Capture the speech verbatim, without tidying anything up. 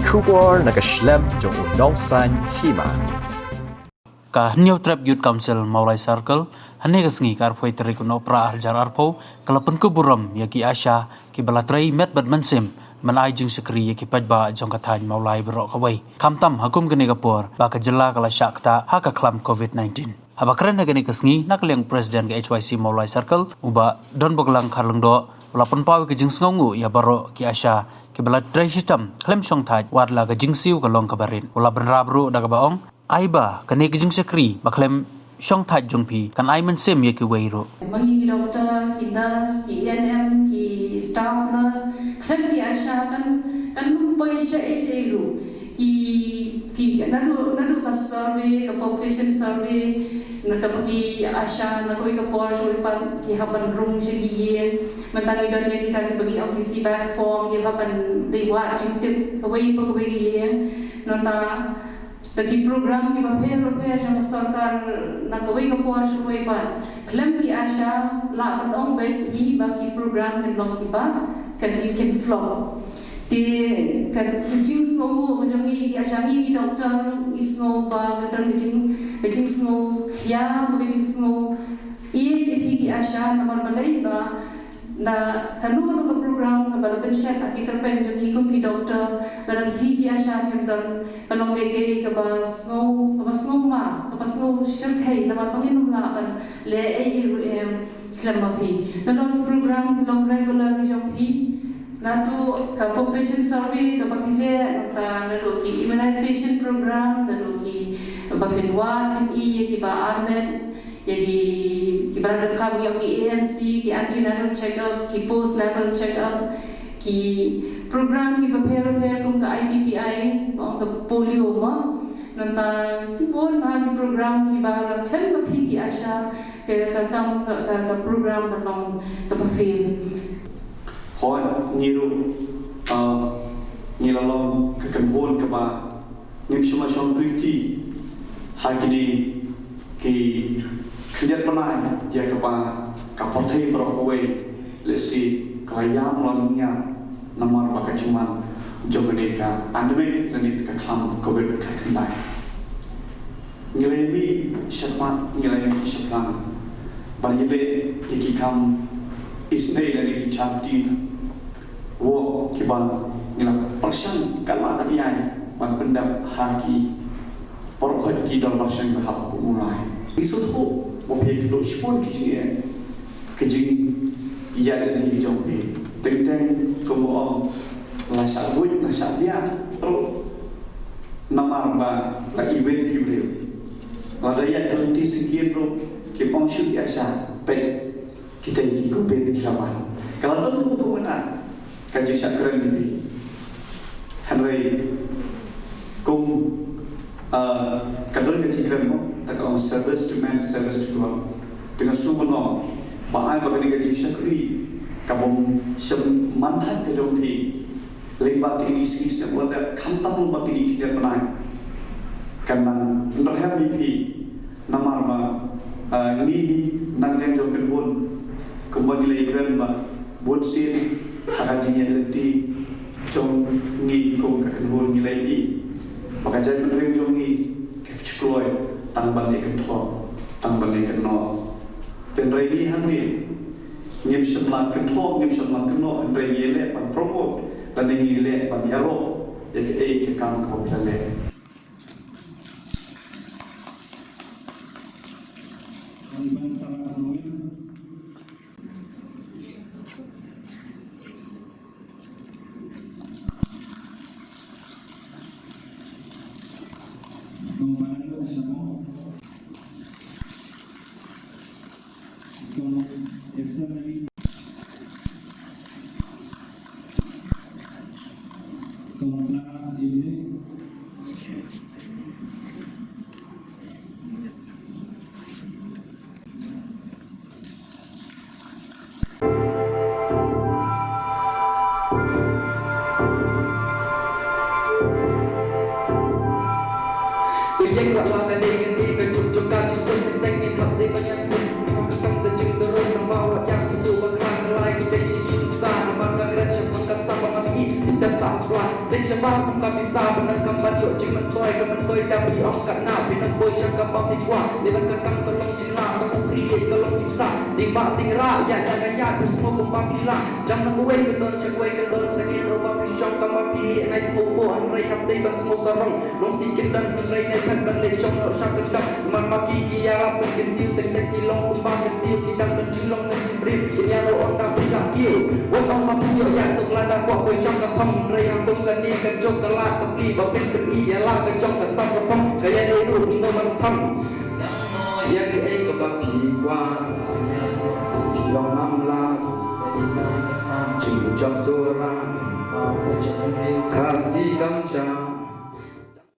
Khubor na ka shlem jong u nongsan hima. Ka Hynñiewtrep Youth Council Mawlai Circle, hynne ka sngi ka arphew tarik u Nohprah arhajar arphew, ka la pynkup burom ïa ki ASHA, ki ba la trei met bad mynsiem, ban ai jingshakri ïa ki paidbah jong ka thaiñ Mawlai baroh kawei. Khamtam ha kum kane ka por, ba ka jylla ka la shah ktah ha ka khlam covid nineteen. Haba kren ha kane ka sngi, na ka liang President ka H Y C Mawlai Circle, u Bah Donbaklang Kharlyngdoh, u la pynpaw ïa ka jingsngewnguh ïa baroh ki ASHA, ki ba la trei shitom, khlem shongthait, wat la ka jingsiew ka long kaba rit. U la bynrap ruh da kaba ong, ai ba, kane ka jingshakri, ba khlem shongthait jong phi, kan ai mynsiem ïa kiwei ruh. Ma ngi ki doctor, ki nurse, ki A N M, ki staff nurse, khlem ki ASHA kan, kan ym poi shaei shaei ruh. Ki, ki, naduh, naduh ka survey, ka population survey, na kaba ki ASHA, na kawei ka por sha kawei pat, ki hap ban rung sha ki ïing. Mynta ngi don ïa kita kiba ngi ong ki C-band form, ki hap ban dei wad jingtip, kawei pa kawei ki ïing. Nangta, da ki program kiba pher bapher jong ka sorkar na kawei ka por sha kawei pat. Khlem ki ASHA lah ban ong beit hi ba ki program kin long kiba kan, kin, kin flop. Te ka, ka jingsngewnguh ka jong ngi ki ASHA, ngi ki doctor ngi sngew ba ka don ka jing, ka jingsngew khia ba ka jingsngew ïeit ïa phi ki ASHA namar balei ba na kano kano ka program kaba la pynshet ha ki kyrpang jong ngi kum ki doctor, lada phi ki ASHA phim don, ka long kaei kaei kaba sngew, kaba sngew ma, kaba sngew shyrkhei namar ba ngin ym lah ban leh ei ei ruh em khlem ma phi. Te na ki program ki long regular ki jong phi, naduh ka population survey kaba phi leh, nangta naduh ki immunization program, naduh kiba phin wad phin i ïa kiba armet, ïa ki, kiba la dep kham ïa ki A N C, ki antenatal check-up, ki postnatal check-up, ki program kiba pher bapher kum ka I P P I, ba ong ka polio mo. Nangta ki bun bha ki program kiba la khlem ma phi ki ASHA, ka, ka kam, ka, ka, ka program ka long kaba fail. Hooid, ngi ruh, uh, ngi la long ka kynhun kaba ngim shym la shong priti ha kine ki khyndiat bnai ïa kaba ka pyrthei baroh kawei lehse ka la ïam la lynñiar namar ba ka jingman jong kane ka pandemic lane ka khlam covid khatkhyndai. Ngi la ïa mih shakhmat, ngi la ïa mih shaphrang ban ïaleh ïa ki kam isynei lane ki charity work kiba ngi la pyrshang katba kan ïai ban pyndep ha ki por, ha ki dorbar seng ba hap u Mawlai. Ngi sngewthuh ba phi ïakynduh shibun ki jingeh, ki jingïaid lynti ki jong phi. Teng teng kumba ong, la shah buit la shah biang ruh namar ba la iwit ki briew. Lada ïaid lynti syngkien ruh kim ong shuh ki ASHA, peit kita ki covid ki la wan. Ka la don kum, kum mynta ka jingshah kren ïa phi. Hynrei kum, ah, ka don ka jingkren mo, ta ka ong service to man, service to God. Te nga sngewbha ba ai ba kane ka jingshakri kabym shym man thait ka jong phi lyngba kine ki sngi snem ba la dep, khamtam lyngba kine ki khyndiat bnai, kan nang pynrhem ïa phi. Namar ba, ah, ngi na ka liang jong ka kynhun, kumba ngi la ïakren ba bun sien ha ka jingïaid lynti jong ngi kum ka kynhun ngi la ïohi ba ka jaitbynriew jong ngi ka kloi tang ban ïakynthoh, tang ban ïakynnoh. Te hynrei ngi hangne ngim shym la kynthoh, ngim shym la kynnoh, hynrei ngi leh ban promote lane ngi leh ban ïaroh ïa kaei ka kam kaba phi la leh. Kwah sei shabar kum ka pisa, ban nang kam ban ïoh jingmyntoi, ka myntoi da phi ong katno phi nang poi sha kaba phi kwah. Lei ban ka kam ka long jinglah, ka long jingïeit, ka long jingsah. Ding bah ding rah, ïa da ka ïa phi sngew kumba phi lah. Jam na kawei ka don sha kawei ka don, sa ngin ong ba phi shong kaba phi ïeit, nai sngew poh hynrei hap dei ban sngew sarong. Long si kim don hynrei nai phet ban leit shong noh sha ka dap. Namar ma ki ki ïarap ban kyntiew, teng teng ki long kumba ka siew, ki dang ban jinglong na Briew, kin ïa ong da phi lah kiew. Wat ong ma phi ïoh ïa suk lada kwah poi shong ka thong. Hynrei ha kum kane ka jong ka lad ka pli ba phin pyni ïa la ka jong ka sam ka phong. Ka ïa dei ruh kumno man ka tham. Ïa kiei kaba phi kwah. Phi ong ngam lah. Jingpynjop Tora. Khasi kam jam.